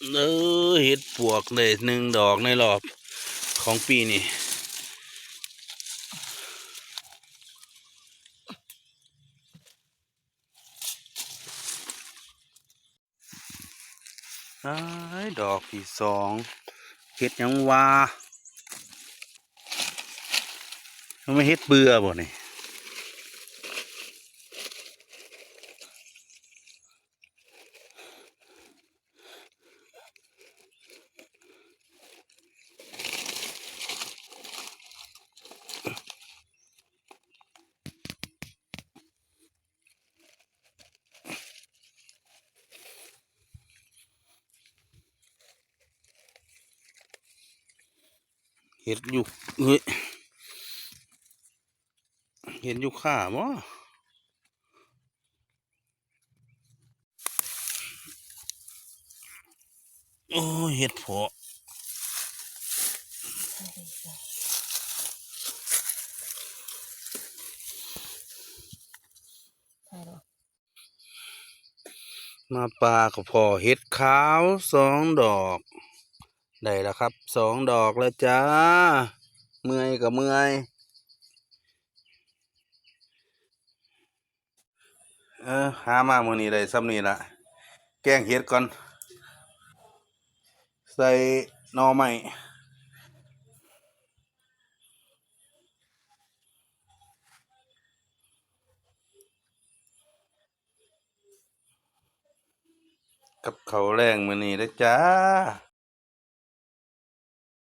ເອີ ເຫັດປວກໄດ້ໜຶ່ງດອກໃນລອບຂອງປີນີ້. ອ້າຍ ດອກທີສອງ ເຫັດຫຍັງຫວາ? ມັນແມ່ນເຫັດເບື່ອບໍ່ນີ້? ເຫັດຢູ່ ເອີຍ ເຫັດຢູ່ຂ້າບໍ່? ໂອ້ຍ ເຫັດເພາະ ມາປ່າກໍພໍ້ເຫັດຂາວສອງດອກ ໄດ້ແລ້ວຄັບ ສອງດອກແລ້ວຈ້າ. ເມື່ອຍກໍເມື່ອຍ. ເອີ ຫາມາມື້ນີ້ໄດ້ສ່ຳນີ້ລະ ແກງເຫັດກ່ອນ ໃສ່ໜໍ່ໄມ້ ກັບເຂົ້າແລງມື້ນີ້ເດີຈ້າ.